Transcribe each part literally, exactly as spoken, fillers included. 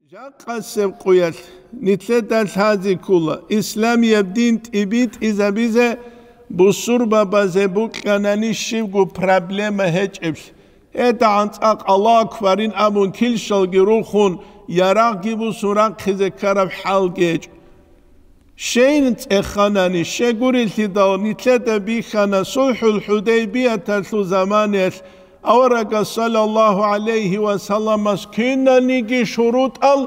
Жакъасеб къуялъ нилъеда лъази ккола, исламияб дин тӀибитӀизабизе бусурбабазе букьанани щибго проблема гьечӀеблъи. ГьедагӀан цӀакъ «Аллагьу акбарин» абун килщалги рухун, ярагъги бусун рахъизе ккараб хӀалги гьечӀо. Щейин цӀеханани, щегурелъидал нилъеда бихьана сулхӀул ХӀудайбияталъул заманаялъ аварагас саллаллагьу гӀалайгьи ва салламас кинаниги шурутӀал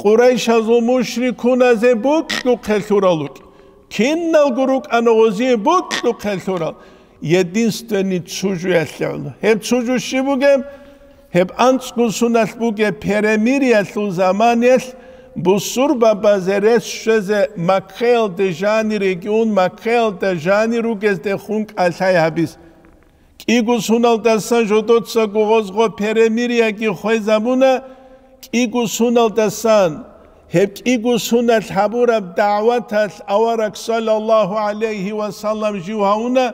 Къурайшазул мушрикуназе бокьухъе лъурал рукӀ. Киналго рукӀана гъозие бокьухъе лъурал. Единственный цо жуялъе гӀоло. Гьеб цо жу щиб бугеб? Гьеб анцӀго суналъ бугеб перемириялъул заманаялъ бусурбабазе рес щвезе Маккаялде жаниреги ун, Маккаялда жанир ругезде хун кӀалъай гьабиз. КӀиго суналдасан жодоцаго гъозго перемирияги хвезабуна, кӀиго суналдасан. Гьеб кӀиго суналъ гьабураб дагӀваталъ авараг саллаллагьу гӀалайгьи ва саллам жив гьавуна,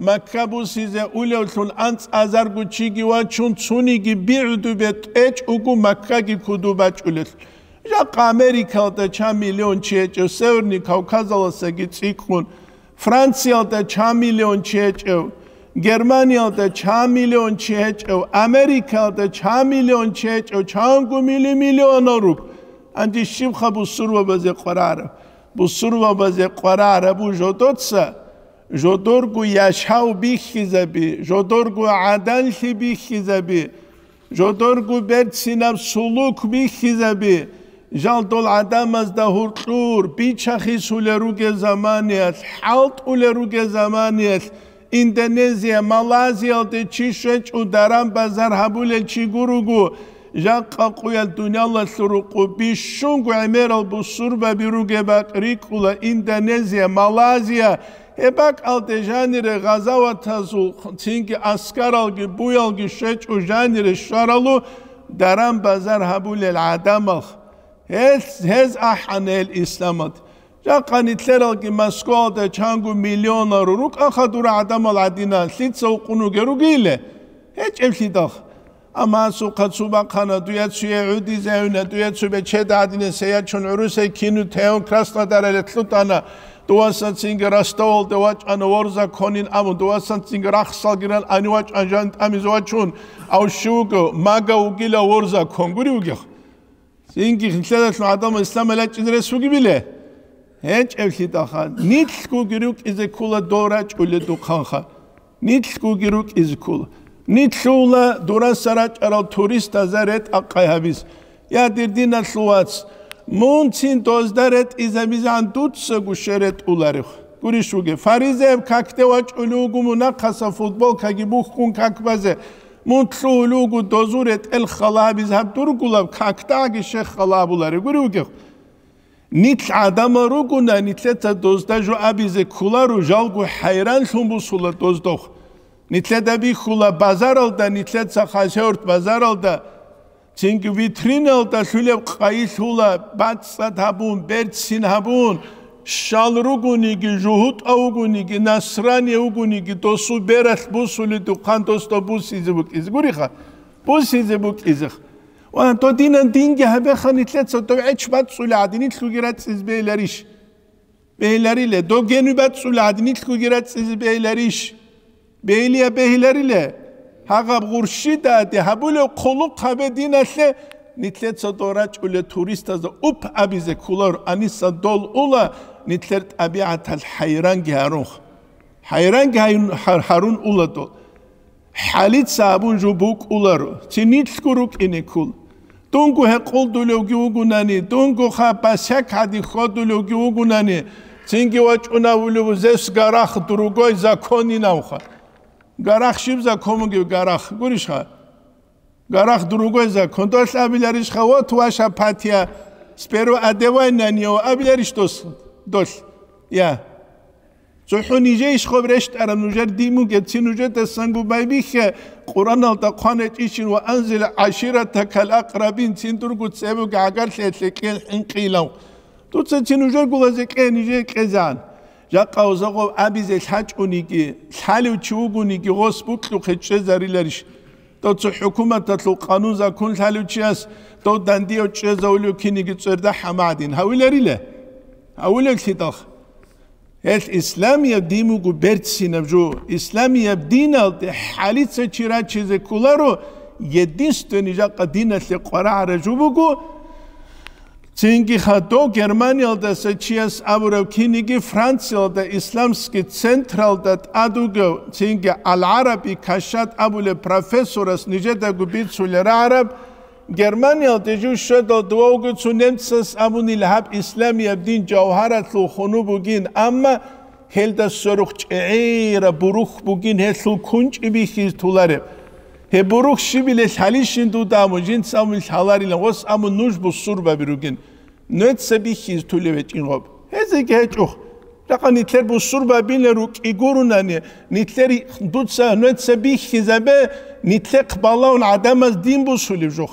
Макка бусизе улевлъун анцӀазарго чиги вачун, цониги бигӀуду бетӀечӀого Маккаги куду бачӀулел. Жакъа Америкалда чан миллион чи гьечӀев, Северный Кавказалдасаги цӀикӀкӀун, Франциялда чан миллион чи гьечӀев, Германиялда чан миллион чи гьечӀев, Америкалда чан миллион чи гьечӀев, чанго мили миллионал рук. Гьанже щибха бусурбабазе къварараб? Бусурбабазе къварарабу жодоца, жодорго яшав бихьизаби, жодорго гӀаданлъи бихьизаби, жодорго берцинаб сулук бихьизаби, жал дол гӀадамазда гьуркьур, бичахисулел ругел заманиялъ, хӀалтӀулел ругел заманиялъ, Индонезия, Малайзиялде чи щвечӀо, даран-базар гьабулел чи гуруго, жакъа къуялъ дуниялалъул рукъу бищунго гӀемерал бусурбаби ругеб бакӀ рикӀкӀула Индонезия, Малайзия, гьеб бакӀалде жанире гъазаватазул, цинги аскаралги буялги щвечӀо жанире щваралу даран-базар гьабулел гӀадамал. Гьез, гьез ахӀана гьел исламалде. Жакъа нилъералги Москвалда чанго миллионал рукӀаха дура гӀадамал гӀадина, лъица укъун вугел ругейиле? ГьечӀеблъидал. Амма гьасухъа цо бахъана, дуе цуе гӀудизе гьавина, дуе цо бечеда гӀадине, се ячун гӀурусай кину теон Краснодаралде лъутӀана, дувасан цинги Ростовалде вачӀана ворзаконин абун, дувасан цинги рахсалгиран ани вачӀан жан тӀамизе вачун, ав щив вуго, мага вугила ворзакон гури вугех. Цинги хилъадалъун гӀадамал исламалъ ячӀизе рес вугебиле? ГьечӀеблъидалха, нилъгоги рукӀизе ккола дол рачӀулел духъанха. Нилъгоги рукӀизе ккола. Нилъула дураса рачӀарал туристазда ретӀа-къай гьабиз. Я, дир диналъул вац, мунцин дозда ретӀизабизегӀан дуцаго щай ретӀуларев? Гурищ вугев, фаризаяб какде вачӀулев вуго мунахъаса футболкаги буххун как базе, мун лъугьулев вуго дозул ретӀел хала гьабиз, гьаб дургулаб какдагӀаги щай хала гьабуларев гури вугев? Нилъ гӀадамал ругуна, нилъеца дозда жо абизе кколаро, жалго хӀайранлъун бусула доздохъ. Нилъеда бихьула базаралда, нилъеца Хасавюрт базаралда, цинги витриналда лъулеб къайилъула, бацӀцӀад гьабун, берцин гьабун, щал ругониги, жугьутӀав вугониги, насрани вугониги, досул бералъ бусуледухъан досда бусизе букӀизе гуриха, бусизе букӀизех. Ва додинан динги гьабеха нилъеца, дов гӀеч бацӀцӀули гӀадин нилъгоги рацӀцӀизе бегьиларищ? Бегьилариле, дов генуй бацӀцӀули гӀадин нилъгоги рацӀцӀизе бегьиларищ? Бегьилия бегьилариле, гьагъаб гъурщидаде гьабулев хъулухъ гьабе диналъе, нилъеца дол рачӀулел туристазда уп абизе кколаро, аниса дол ула, нилъер тӀабигӀаталъ хӀайранги гьарун. ХӀайранги гьайун-, гьар-, гьарун ула дол. ХӀалица абун жо букӀуларо, цинилъго рукӀине ккола. Дунго гьекъолдулевги вугунани, дунго ха басяк гьади хьвадулевги вугунани, цинги вачӀунавулев зес гарах другой законинавха. Гарах щиб закон бугев гарах? Гурищха? Гарах другой закон. Долъ абиларищха, вот ваша патия, сперва одевай на неё, абиларищ дос, долъ. Я. ЦохӀо нижейищ хоб рещтӀараб нужер дин бугеб, ци нужедасанго байбихье, Къуръаналда хъван гьечӀищин: «Ва анзир гӀаширатакал акърабин», цин дурго цебеги гӀагарлъиялъе кьел хӀинкъилав. Дуца ци нужер гулазе кье, нижее кьезан. Жакъа оза гъов абизе лъачӀониги, лъалев чи вугониги, гъос букьухъе чӀезариларищ? Дов цо хӀукуматалъул къанун-закон лъалев чияс дов дандияв чӀезавулев киниги цӀверда хӀамадин гьавиларила? Гьавулел лъидалха? Гьел исламияб дин буго берцинаб жо. Исламияб диналде хӀалица чи рачизе кколаро, единственный жакъа диналъе къварагӀара жо буго, цинги хадув Германиялдаса чияс абураб киниги Франциялда исламский централда тӀад вугев, цинги Ал-ГӀараби Кашат абулеб профессорас нижедаго бицулеб рагӀараб, Германиялде жив щведал дувавго цо немцас абунила гьаб исламияб дин жавгьаратлъул хунуб бугин, амма гьелда сверухъ чӀегӀераб бурухь бугин гьелъул кунчӀи бихьизе толареб. Гьеб бурухь щибилел лъалищин дуда абун, жинца абун лъаларилан, гъос абун нуж бусурбаби ругин. Нуеца бихьизе толев гьечӀин гъоб. Гьезеги гьечӀухъ. Ракъа нилъер бусурбабилан рукӀи гурунани, нилъер дуца нуеца бихьизабе, нилъехъ балагьун гӀадамаз дин бусулеб жо.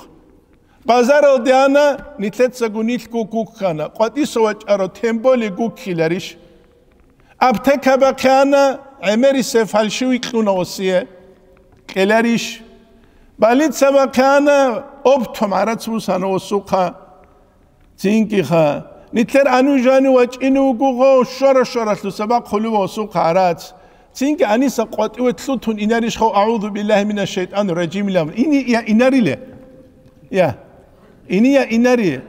Базаралде ана, нилъецаго нилъго гуккана, къватӀиса вачӀарав тем более гуккиларищ? Аптека бахъе ана, гӀемерисеб фальшивый кьуна осие. Кьеларищ? Больница бахъе ана, оптом гӀарац бусана осухъа. Цинги ха. Нилъер анив-жанив вачӀинев вуго гъо, щора-щоралъуса бахъулев осухъа гӀарац. Цинги гьаниса къватӀиве лъутун инарищ гъо, «АгӀузу биллагьи мина шайтӀани ражим», илан. Ини я инариле? Я. Ини я инари?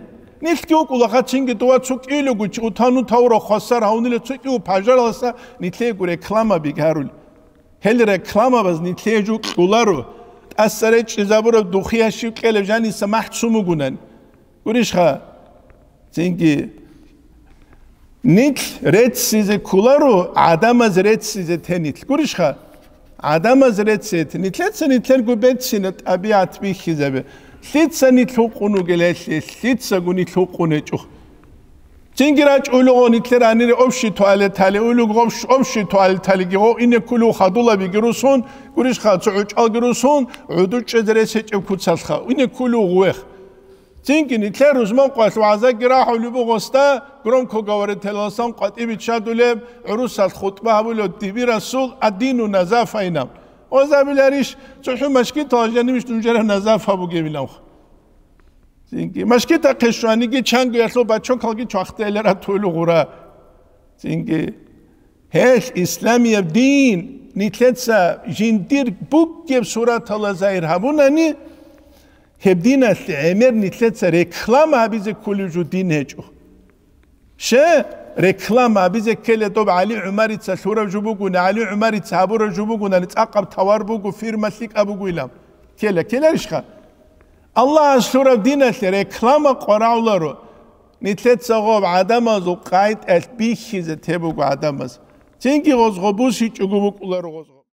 Нилъги вукӀулаха цинги дова цо кӀиулего чи утану тавра хвасар гьавнила цо кӀиу пажаралъа нилъего реклама бигьарул. Гьел рекламабаз нилъее жо кьоларо, тӀаса речӀчӀизабураб духъе щив кьелеб жаниса махӀ цун бугунан. Гурищха? Цинги нилъ реццизе кколаро, гӀадамаз реццизе те нилъ. Гурищха? ГӀадамаз реццизе те. Нилъеца нилъерго берцина тӀабигӀат бихьизабе. Лъица нилъ гьукъун вугел гьелъе, лъицаго нилъ гьукъун гьечӀо. Цинги рачӀулего нилъер гьанире общий туалет гьале, улуг общ-, общий туалет гьалиги гъо, ине ккулев хадулабиги русун, гурищха, цо гӀучӀалги русун, гӀуду чӀезе рес гьечӀеб куцалъха, ине ккулев гъувех. Цинги нилъер рузманкъоялъ вагӀзаги рагьулеб буго гъосда, громкоговорителалсан къватӀибе чадулеб, гӀурусалъ хутӀба гьабулев диби расул, «Аддину назафа», инан. Гъозабиларищ, цохӀо машгиталъ жанибищ нужераб назафа бугебиланха? Цинги машгитахъе щваниги чангоялъул бачокалги чвахтелера толу гъура. Цинги гьел исламияб дин нилъеца жиндир бугеб суратала загьир гьабунани, гьеб диналъе гӀемер нилъеца реклама гьабизе кколеб жо дин гьечӀо. Ще, реклама гьабизе ккеле доб ГӀали ГӀумарица лъурав жо бугони, ГӀали ГӀумарица гьабурав жо бугони, цӀакъаб товар буго, фирма лъикӀаб бугоилан. Ккела, ккеларищха? Аллагьас лъурав диналъе реклама къварагӀуларо. Нилъеца гъоб гӀадамазул къайтӀалъ бихьизе те буго гӀадамаз. Цинги гъоз гъобусичӀого букӀуларо гъоз.